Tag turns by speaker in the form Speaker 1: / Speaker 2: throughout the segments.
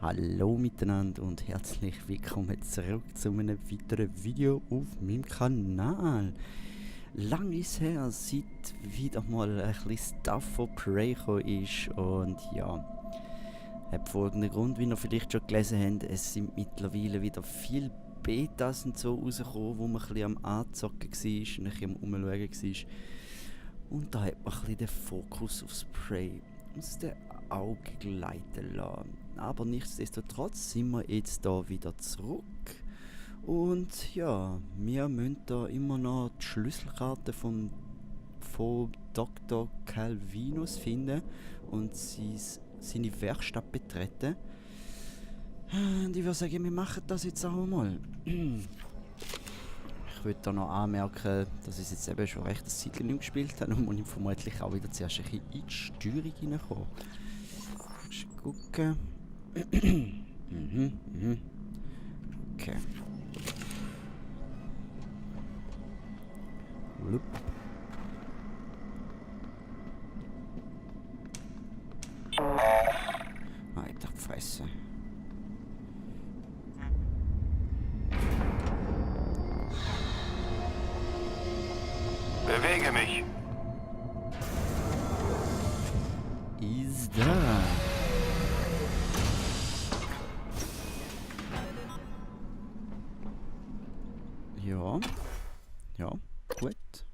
Speaker 1: Hallo miteinander und herzlich willkommen zurück zu einem weiteren Video auf meinem Kanal. Lang ist her, seit wieder mal ein bisschen Stuff von Prey gekommen ist und ja, hat folgenden Grund, wie ihr vielleicht schon gelesen habt, es sind mittlerweile wieder viele Betas und so rausgekommen, wo man ein bisschen am Anzocken war und ein bisschen am Umschauen war. Und da hat man ein bisschen den Fokus aufs Prey aus den Augen gleiten lassen. Aber nichtsdestotrotz sind wir jetzt da wieder zurück. Und ja, wir müssen da immer noch die Schlüsselkarte von Dr. Calvinus finden und seine Werkstatt betreten. Und ich würde sagen, wir machen das jetzt auch mal. Ich würde da noch anmerken, dass ich jetzt eben schon recht ein Zeitchen nicht gespielt habe und muss ich vermutlich auch wieder zuerst ein bisschen in die Steuerung reinkommen. Mal gucken. Okay. Lup. Alter Fresse.
Speaker 2: Bewege mich.
Speaker 1: Ist da. Ja. Ja, gut.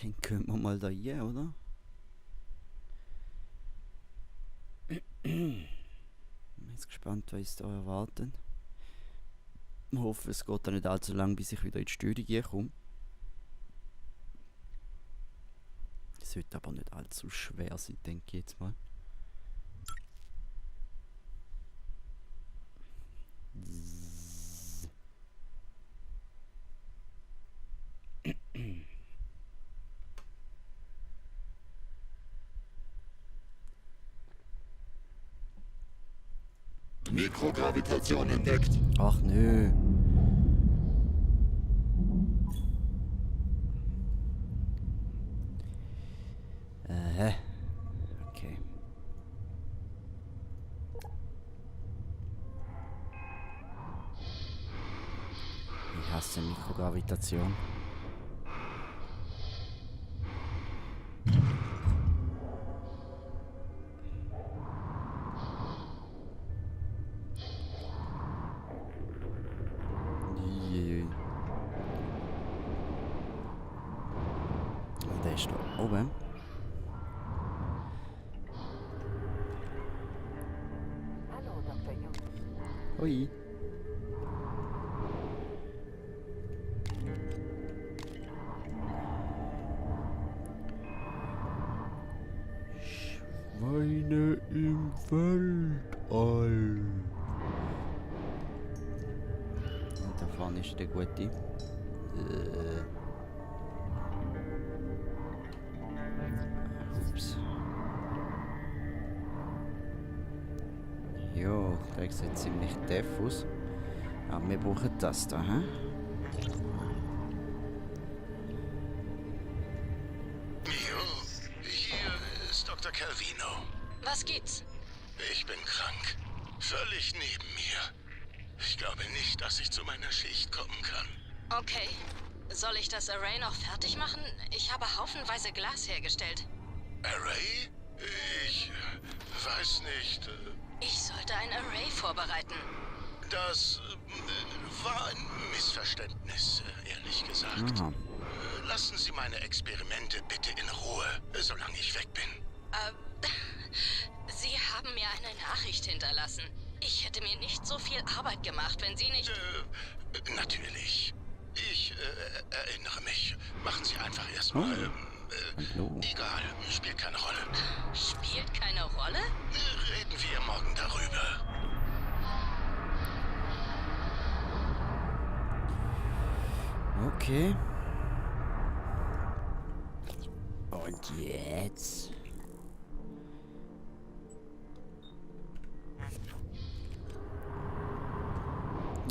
Speaker 1: Dann können wir mal da hier, oder? Ich bin jetzt gespannt, was uns da erwartet. Ich hoffe, es geht da nicht allzu lang, bis ich wieder in die Steuerung komme. Es sollte aber nicht allzu schwer sein, denke ich jetzt mal.
Speaker 3: Mikrogravitation entdeckt.
Speaker 1: Ach nö. Okay. Ich hasse Mikrogravitation. Der ist da oben.
Speaker 4: Hallo, Dr. Jung.
Speaker 1: Hui. Schweine im Weltall. Und da vorne ist der Gute. Ups. Jo, der sieht ziemlich deaf aus. Aber wir brauchen das da, hä?
Speaker 3: Hier ist Dr. Calvino.
Speaker 5: Was gibt's?
Speaker 3: Ich bin krank. Völlig neben mir. Ich glaube nicht, dass ich zu meiner Schicht kommen kann.
Speaker 5: Okay. Soll ich das Array noch fertig machen? Ich habe haufenweise Glas hergestellt.
Speaker 3: Array? Ich weiß nicht.
Speaker 5: Ich sollte ein Array vorbereiten.
Speaker 3: Das war ein Missverständnis, ehrlich gesagt.
Speaker 1: Aha.
Speaker 3: Lassen Sie meine Experimente bitte in Ruhe, solange ich weg bin.
Speaker 5: Sie haben mir eine Nachricht hinterlassen. Ich hätte mir nicht so viel Arbeit gemacht, wenn Sie nicht...
Speaker 3: Natürlich. Ich erinnere mich. Machen Sie einfach erstmal.
Speaker 1: Hallo.
Speaker 3: Egal, spielt keine Rolle.
Speaker 5: Spielt keine Rolle?
Speaker 3: Reden wir morgen darüber.
Speaker 1: Okay. Und jetzt?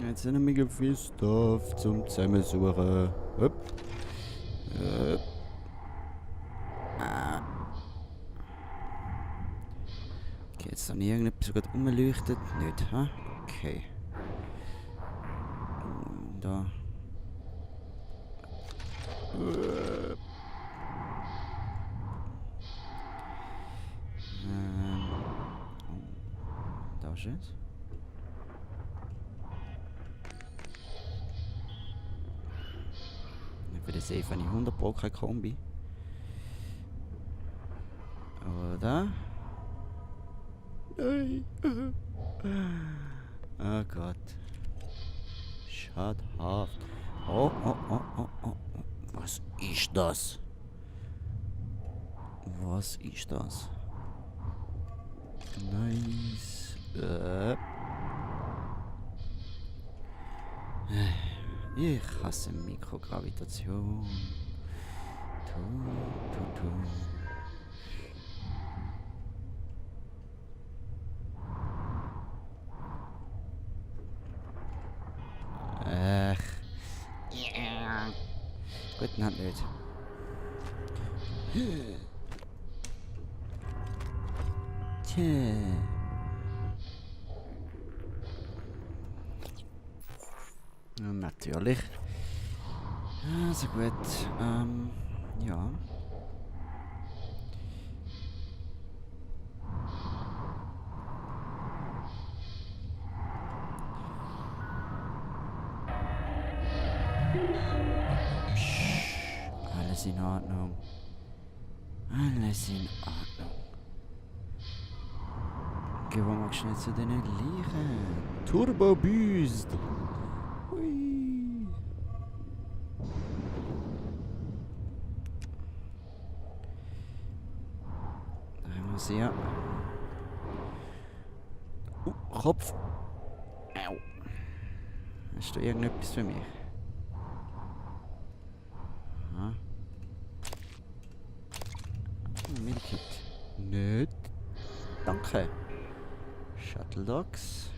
Speaker 1: Jetzt sind mega viel Stuff zum Zusammensuchen. Hopp. Okay, jetzt Habe ich irgendetwas, was gerade rumleuchtet? Nicht, hä? Okay. Da. Da ist es. Für den Safe habe ich 100 Pro keine Kombi. Aber da. Nein. Oh Gott. Schadhaft. Oh, oh, oh, oh, oh. Was ist das? Was ist das? Nice. Ich hasse Mikrogravitation. Tu. Ja. Gut, nein, nicht. Tja. Ja, natürlich. Also gut, ja. Alles in Ordnung. Alles in Ordnung. Gehen wir mal schnell zu den Leichen. Turbo Boost. Hui. Da haben wir sie ja. Kopf. Au. Hast du irgendetwas für mich? Aha. Medikit. Nicht. Danke. Shuttle Dogs.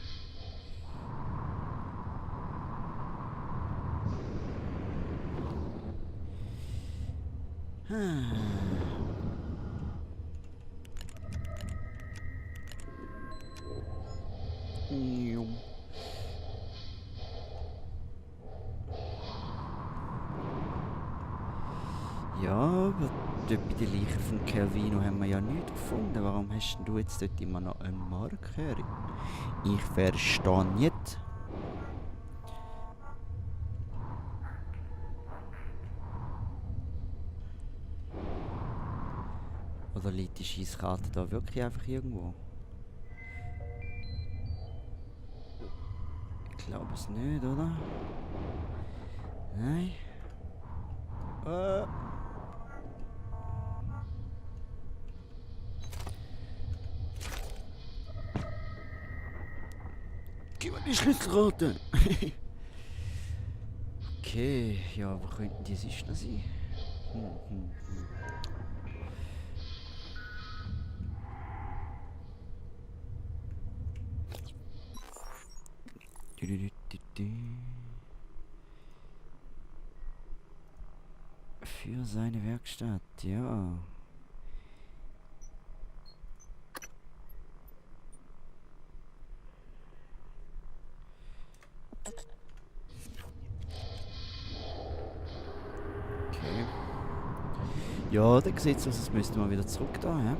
Speaker 1: Ja, aber dort bei den Leichen von Calvino haben wir ja nichts gefunden. Warum hast denn du jetzt dort immer noch einen Marker? Ich verstehe nicht. Oder liegt die Scheisskarte da wirklich einfach irgendwo? Ich glaube es nicht, oder? Nein. Gib mir die Schlüsselkarte! Okay, ja, wo könnten die sonst noch sein? Für seine Werkstatt, ja. Okay. Ja, dann sieht es aus, als müssten wir wieder zurück da, hä?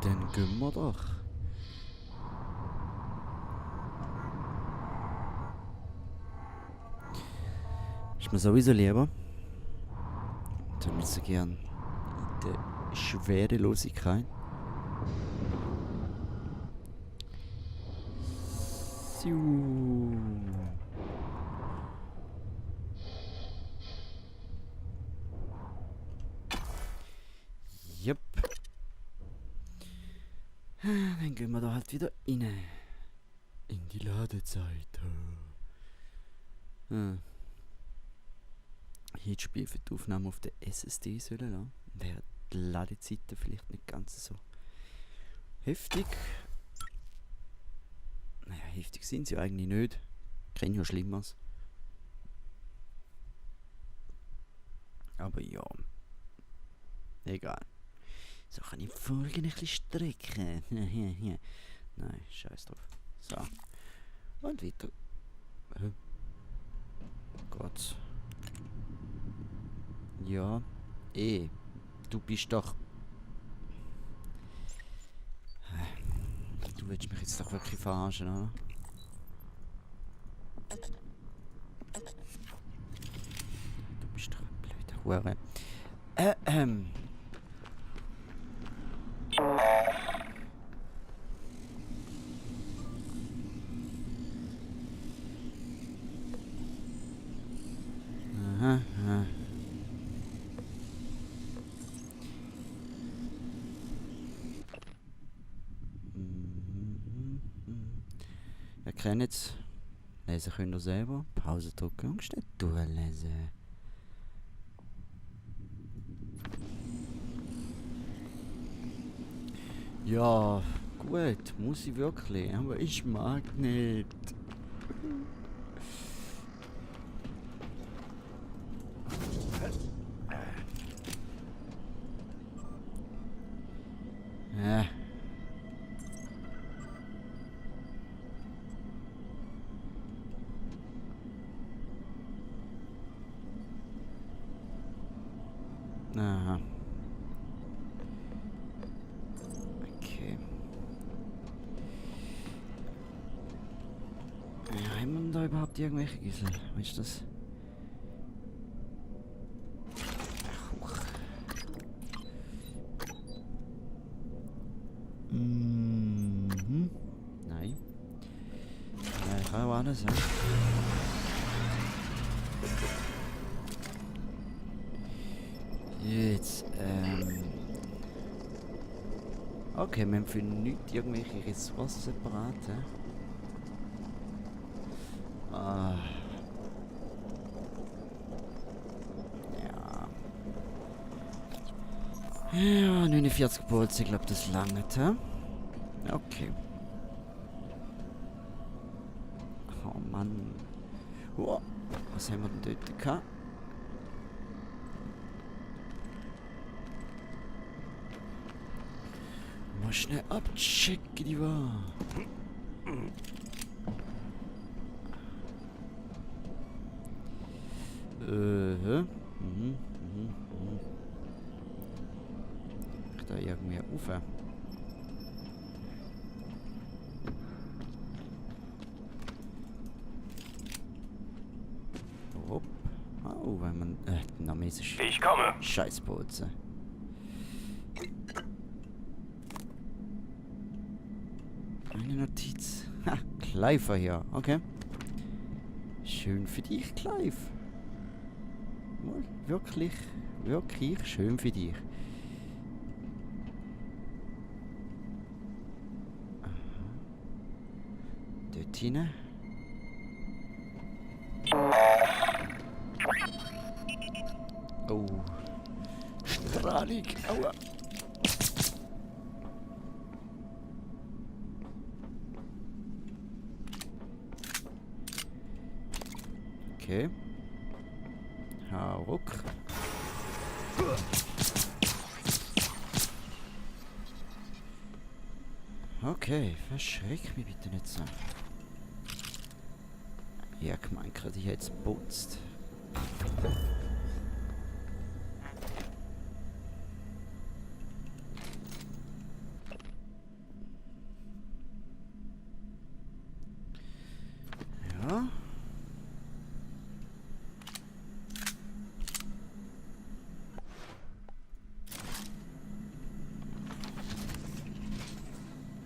Speaker 1: Dann gehen wir doch. Ist mir sowieso lieber. Dann nicht so gern in der Schwerelosigkeit. So. Jupp. Dann gehen wir da halt wieder rein. In die Ladezeit. Hier das Spiel für die Aufnahme auf der SSD sollen lassen. Wäre die Ladezeiten vielleicht nicht ganz so heftig. Naja, heftig sind sie eigentlich nicht. Kennen ja Schlimmeres. Aber ja. Egal. So kann ich die Folgen ein bisschen strecken. Nein, scheiß drauf. So. Und weiter. Gott. Ja. Du bist doch... Du willst mich jetzt doch wirklich verarschen, oder? Du bist doch ein blöder Hure. Aha. Ihr kennt es. Lesen könnt ihr selber. Pause drücken und schnell durchlesen. Ja, gut, muss ich wirklich, aber ich mag nicht. Ja. Aha. Okay. Ja, haben wir da überhaupt irgendwelche Gissel? Weißt du das? Huch. Nein. Ja, kann auch alles sein. Jetzt, okay, wir haben für nichts irgendwelche Ressourcen separat, ja. Ja, 49 Bolzen, ich glaube, das langt, hä? Okay. Oh Mann. Oh, was haben wir denn dort gehabt? Mal schnell abchecken, die war. Da irgendwie Ufer. Hopp. Oh, wenn man. Name ist
Speaker 3: Ich komme.
Speaker 1: Scheißbolzen. Eine Notiz. Ha, Clive hier. Okay. Schön für dich, Clive. Wirklich, wirklich schön für dich. Aha. Dort hinein. Oh. Strahlung. Aua. Okay. Hauruck. Okay, verschreck mich bitte nicht so. Ja, gemeint gerade, ich hätte es putzt. Ja.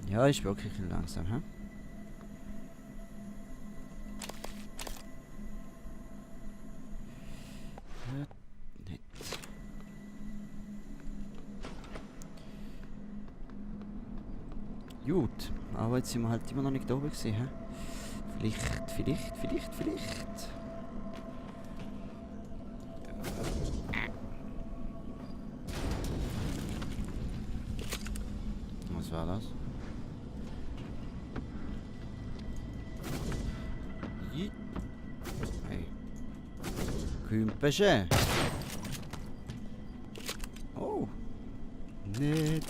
Speaker 1: Ja, ist wirklich langsam, hä? Nicht. Gut, aber jetzt sind wir halt immer noch nicht da oben gewesen, hä? Vielleicht. Was war das? Hey. Kümpersche. Oh. Nicht.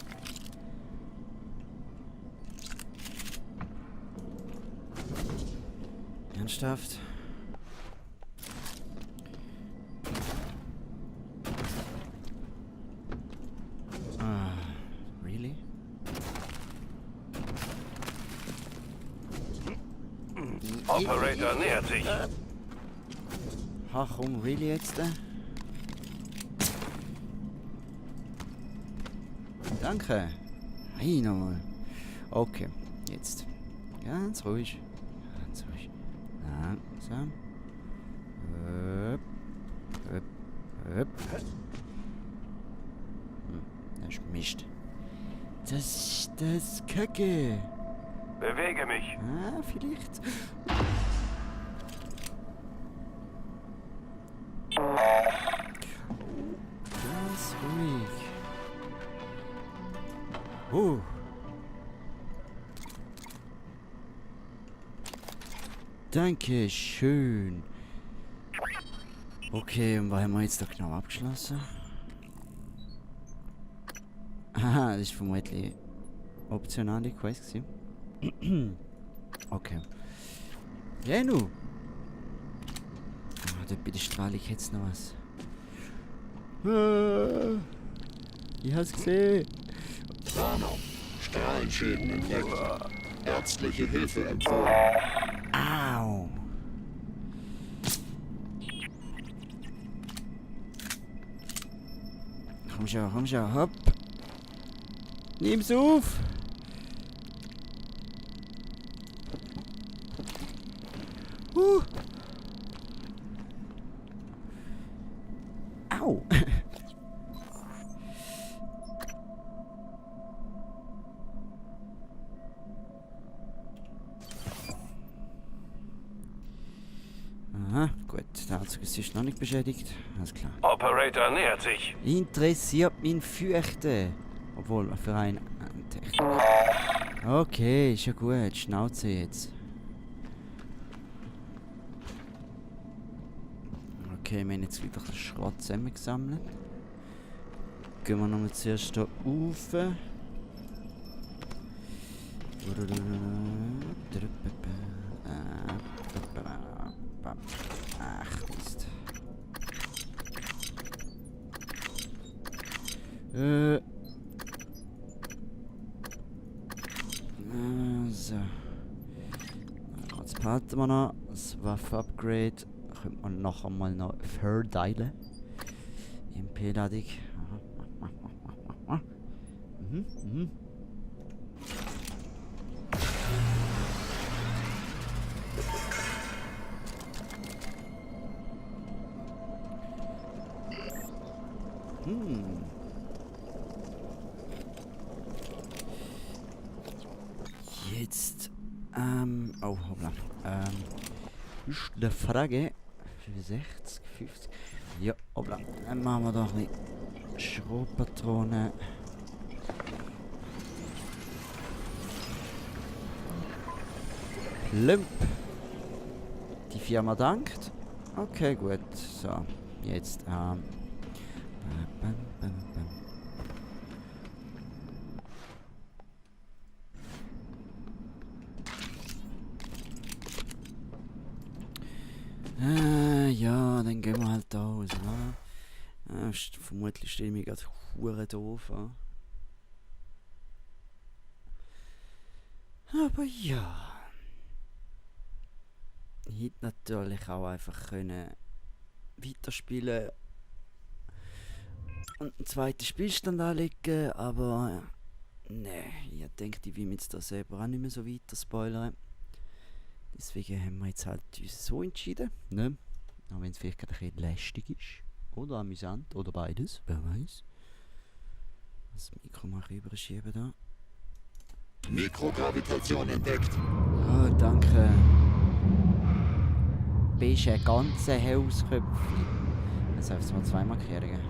Speaker 1: Ernsthaft? Ah, really?
Speaker 2: Operator nähert sich.
Speaker 1: Ach komm, really jetzt? Danke. Hey, nochmal. Okay, jetzt. Ganz ruhig. Ganz ruhig. Langsam. Höp. Höp. Höp. Das ist Mist. Das ist Kacke.
Speaker 2: Bewege mich.
Speaker 1: Ah, vielleicht. Ganz ruhig. Danke schön. Okay, und was haben wir jetzt da genau abgeschlossen? Aha, das ist vermutlich optionale Quest gewesen. Okay. Ja, nu. Ah, dort bei der Strahlung jetzt noch was. Ich hab's gesehen.
Speaker 6: Warnung. Strahlenschäden entdeckt. Ärztliche Hilfe empfohlen.
Speaker 1: Au. Komm schon, hopp. Nimm's auf. Au. Aha, gut, der Anzug ist noch nicht beschädigt. Alles klar.
Speaker 2: Operator nähert sich.
Speaker 1: Interessiert mich Fürchte. Obwohl, für einen Technik. Okay, ist ja gut. Schnauze jetzt. Okay, wir haben jetzt wieder den Schrott zusammengesammelt. Gehen wir nochmal zuerst hier rauf. Ach, Mist. So. Jetzt behalten wir noch das Waffe-Upgrade. Könnte man nachher mal noch verteilen. MP-Ladung. Jetzt, oh, hoppla. Ist die Frage, 60, 50, ja, hoppla. Dann machen wir doch ein bisschen Schrotpatronen. Plümp. Die Firma dankt. Okay, gut. So, jetzt, ja, dann gehen wir halt da raus, oder? Vermutlich stehe ich mich gerade hure doof an. Aber ja. Ich hätte natürlich auch einfach können weiterspielen und einen zweiten Spielstand anlegen, aber ne, ich denke, ich will mich jetzt da selber auch nicht mehr so weiter spoilern. Deswegen haben wir jetzt halt uns so entschieden, ne? Auch wenn es vielleicht gerade ein bisschen lästig ist. Oder amüsant. Oder beides. Wer weiß. Das Mikro mal rüberschieben da.
Speaker 6: Mikrogravitation entdeckt.
Speaker 1: Oh, danke. Bist ein ganzer Hausköpfchen. Jetzt darf es mal 2 Markierungen.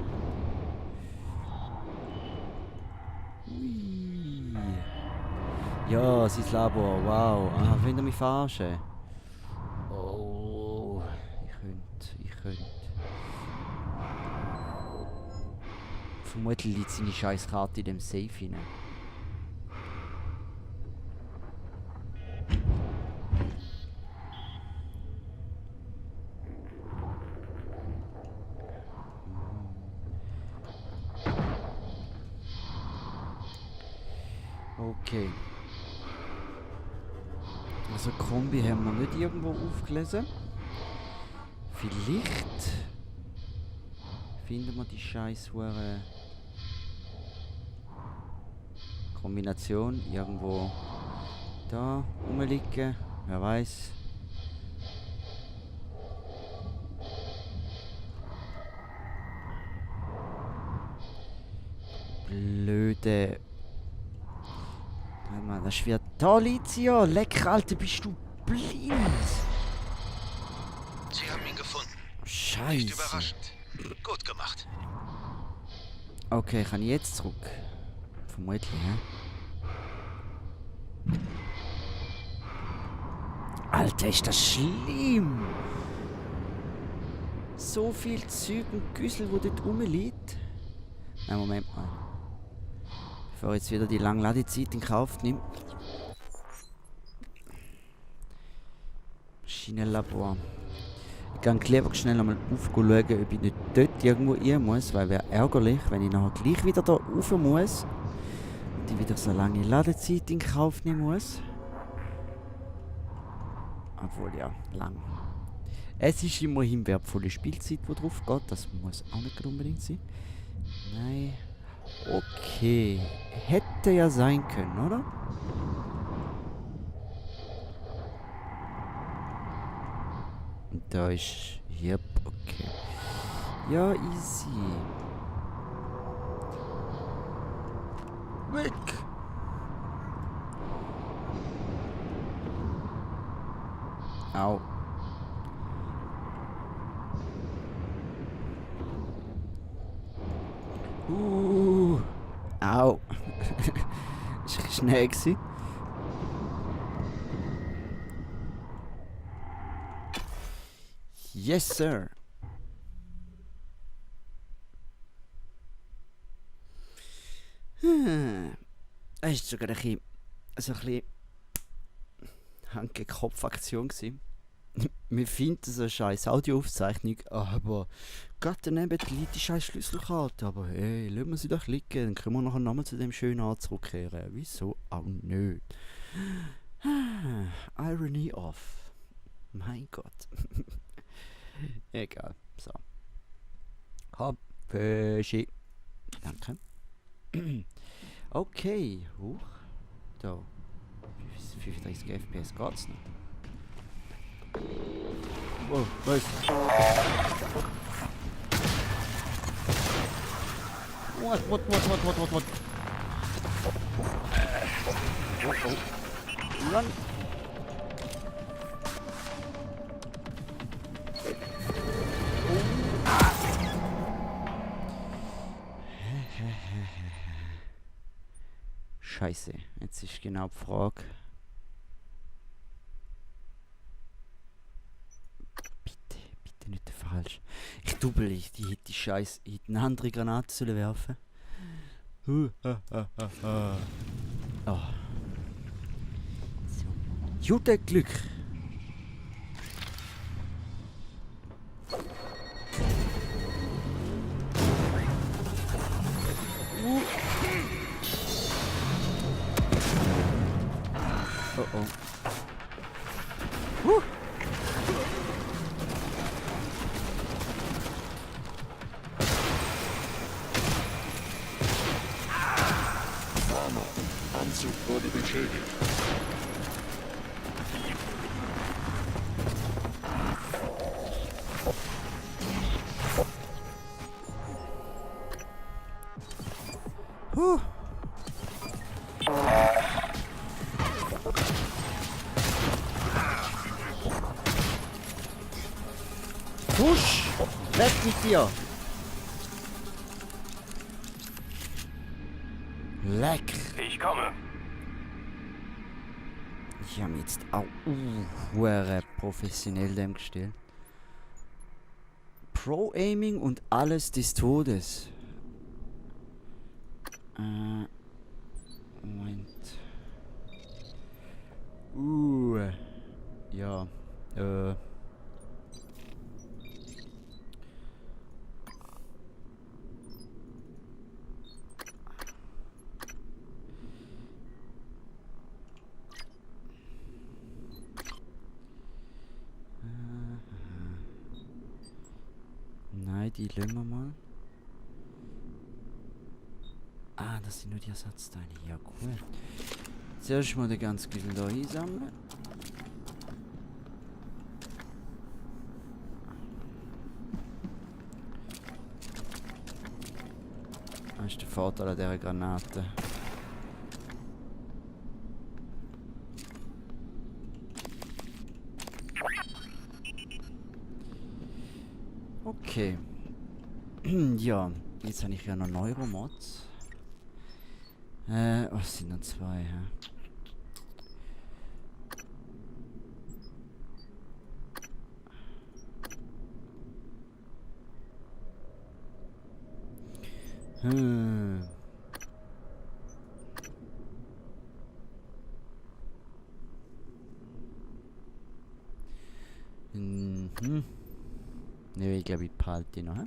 Speaker 1: Ui. Ja, sein Labor, wow. Ah, wollt ihr mich verarschen? Oh, ich könnte. Vermutlich liegt seine scheiß Karte in dem Safe hinein. Okay. Also Kombi haben wir nicht irgendwo aufgelesen. Vielleicht finden wir die scheiß Kombination irgendwo da rumliegen. Wer weiß. Blöde. Warte mal, das wird. Da liegt sie ja. Leck, Alter, bist du blind?
Speaker 3: Sie haben ihn gefunden.
Speaker 1: Scheiße.
Speaker 3: Nicht überraschend. Gut gemacht.
Speaker 1: Okay, kann ich jetzt zurück? Vermutlich, hä? Alter, ist das schlimm! So viel Zeug und Güssel, wo dort rumliegt. Nein, Moment mal. Bevor ich jetzt wieder die lange Ladezeit in Kauf nehme. Maschinenlabor. Ich kann lieber schnell einmal aufschauen, ob ich nicht dort irgendwo rein muss, weil wäre ärgerlich, wenn ich nachher gleich wieder da rauf muss und ich wieder so lange Ladezeit in Kauf nehmen muss. Obwohl, ja, lang. Es ist immerhin wertvolle Spielzeit, die drauf geht. Das muss auch nicht unbedingt sein. Nein. Okay. Hätte ja sein können, oder? Und da ist... Yep, okay. Ja, easy. Weg! Au. Au. Ist ein bisschen schnell gewesen. Yes, sir. Es war sogar ein bisschen Hand gegen Kopf-Aktion gewesen. Wir finden so eine scheiß Audioaufzeichnung, aber gerade daneben liegt die scheiß Schlüsselkarte. Aber hey, lassen wir sie doch liegen, dann können wir nachher nochmal zu dem schönen Ort zurückkehren. Wieso auch nicht? Irony off. Mein Gott. Egal. So. Hopp. Fischi. Danke. Okay. Huch. Da. 35 FPS geht's nicht. Wow, was? What? Oh, oh. Run! Scheiße, jetzt ist genau die Frage. Bitte nicht falsch. Ich double, die hätte die Scheiße in eine andere Granate sollen werfen. Oh. So. Gute Glück. Oh.
Speaker 6: Anzug wurde beschädigt.
Speaker 1: Push! Weg mit dir! Leck!
Speaker 2: Ich komme.
Speaker 1: Ich habe jetzt auch professionell dem gestellt. Pro-Aiming und alles des Todes. Moment. Ja. Die lassen wir mal. Ah, das sind nur die Ersatzteile. Ja, cool. Zuerst mal den ganzen Güssel hier einsammeln. Das ist der Vorteil an dieser Granate. Okay. Ja, jetzt habe ich ja noch Neuromods. Was sind noch zwei, hä? Mhm. Ne, ich glaube, ich behalte die noch, hä?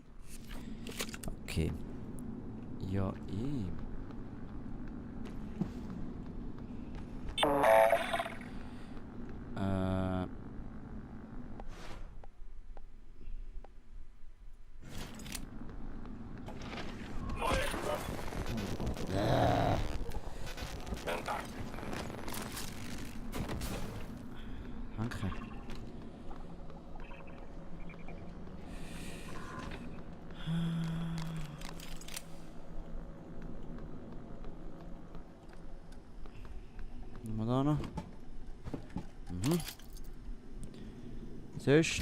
Speaker 1: Okay. Ja, Danke. Nehmen wir da noch. Mhm. Sonst.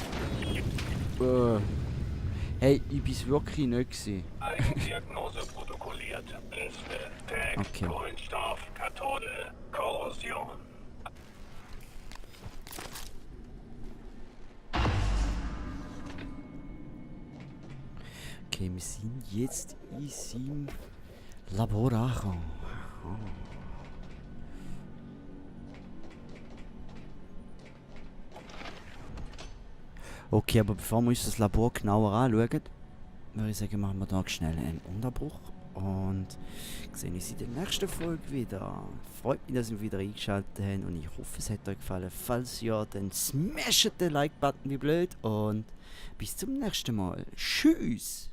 Speaker 1: Hey, ich bin's wirklich nicht gewesen.
Speaker 2: Eigendiagnose protokolliert. Liste, Tag,
Speaker 1: Okay.
Speaker 2: Kohlenstoff, Kathode, Korrosion.
Speaker 1: Okay, wir sind jetzt in seinem Laboratorium. Okay, aber bevor wir uns das Labor genauer anschauen, würde ich sagen, machen wir da schnell einen Unterbruch und sehen uns in der nächsten Folge wieder. Freut mich, dass ihr wieder eingeschaltet habt und ich hoffe, es hat euch gefallen. Falls ja, dann smasht den Like-Button wie blöd und bis zum nächsten Mal. Tschüss!